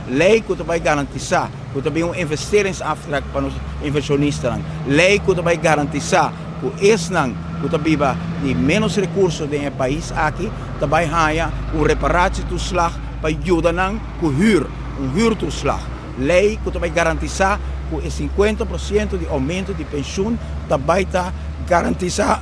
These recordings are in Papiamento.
Lei ku ta bai garantisá ku ta bin un investeringsaftrek pa nos invershonistanan. Lei ku ta bai garantisá ku esnan ku ta biba di ménos rekurso den e pais aki ta bai haña un reparatietoeslag pa yuda nan ku hür, un huurtoeslag. Lei ku ta bai garantisá ku e 50% di oumento di penshun ta bai ta garantisá,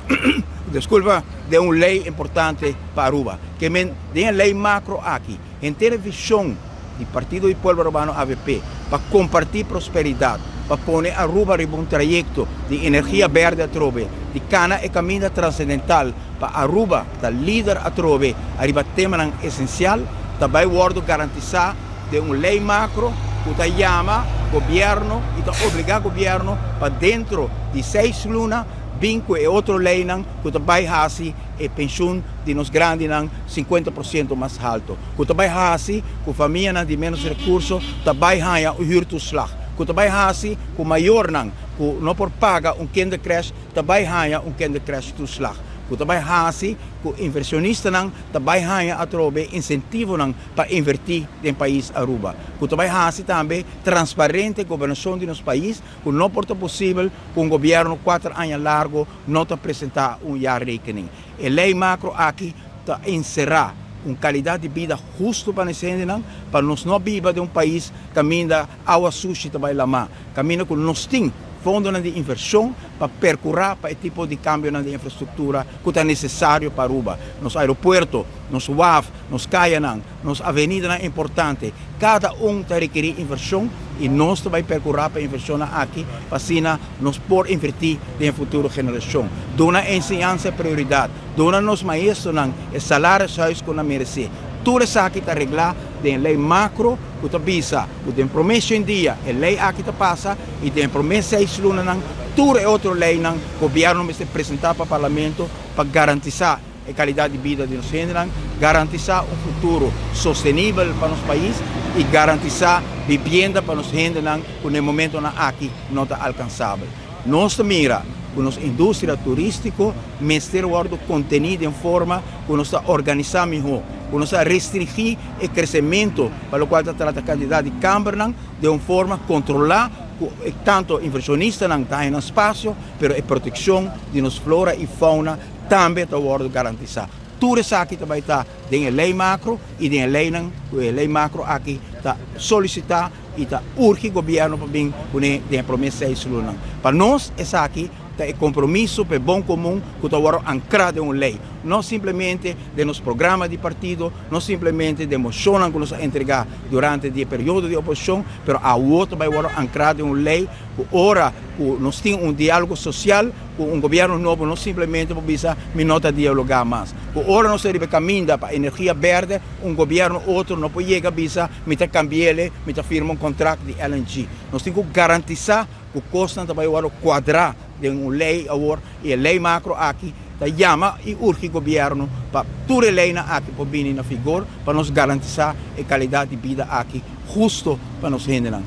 diskulpa, den un lei importante pa Aruba. Ke men den e lei makro aki henter e vishon di Partido di Pueblo Arubano avp pa kompartí prosperidat, pa pone Aruba riba un trayekto di energia berde atrobe, di kana e kaminda transendental pa Aruba ta lider atrobe ariba temanan esensial, ta bai wòrdu garantisá den un lei makro ku ta yama gobièrnu i ta obligá gobièrnu pa dentro di seis luna bin ku e otro leinan ku ta bai hasi e penshun di nos grandinan 50% mas halto, ku ta bai hasi ku famianan di ménos rekurso ta bai haña un huurtoeslag, ku ta bai hasi ku mayornan ku no por paga un kindercrèche ta bai haña un kindercrèchetoeslag, ku ta bai hasi ku inversionistanan ta bai haña atrobe insentivonan pa invertí den pais Aruba, ku ta bai hasi tambe transparente gobernashon di nos pais, ku no por ta posibel ku un gobièrnu 4 aña largo no ta presentá un jaarrekening. E lei makro aki ta enserá un kalidat di bida hustu pa nos hendenan, pa nos no biba den un pais kaminda awa sushi ta bai lamá, kaminda ku nos tin fondonan di invershon pa perkurá pa e tipo di kambionan di infrastruktura ku ta nesesario pa Aruba. Nos aeropuerto, nos waf, nos kayanan, nos avenidanan importante, kada un ta rekerí invershon i nos ta bai perkurá pa invershonnan aki, pa asina nos por invertí den futuro generashon. Duna enseñansa prioridat, duna nos maestronan e salarishuis ku nan meresé. Tur esaki ta reglá den lei makro ku ta bisa ku den promé 100 dia e lei aki ta pasa i den promé 6 lunanan tur e otro leinan gobièrnu mester presentá pa parlamento pa garantisá e kalidat di bida di nos hendenan, garantisá un futuro sostenibel pa nos pais i garantisá bibienda pa nos hendenan ku na e momentonan aki no ta alkansabel. Nos ta mira ku nos industria turístiko mester wòrdu kontení den forma ku nos ta organisá mihó, ku nos ta restringí e kresementu pa lokual ta trata kantidat di kambernan di un forma kontrolá ku tantu invershonistanan ta haña nan espasio, pero e protekshon di nos flora i fauna tambe ta wòrdu garantisá. Tur esaki ta bai ta den e lei makro i den e leinan ku e lei makro aki ta solisitá i ta urgi gobièrnu pa bin kuné den e promé 6 lunanan. Pa nos esaki ta e kompromiso pa e bon komun ku ta wòrdu ankrá den un lei. No simplemente den nos programa di partido, no simplemente den moshonnan ku nos a entregá durante e periodo di oposishon, pero awor ta bai wòrdu ankrá den un lei ku ora ku nos tin un diálogo sosial ku un gobièrnu nobo, no simplemente por bisa mi no ta dialogá mas. Ku ora nos riba kaminda pa energia berde, un gobièrnu otro no por yega bisa mi ta kambi'é, mi ta firma un kontrakt di LNG. Nos tin ku garantisá ku kosnan ta bai wòrdu kuadrá den un lei awor i e lei makro aki ta yama i urgi gobièrnu pa tur e leinan aki por bini na vigor pa nos garantisá e kalidat di bida aki hustu pa nos hendenan.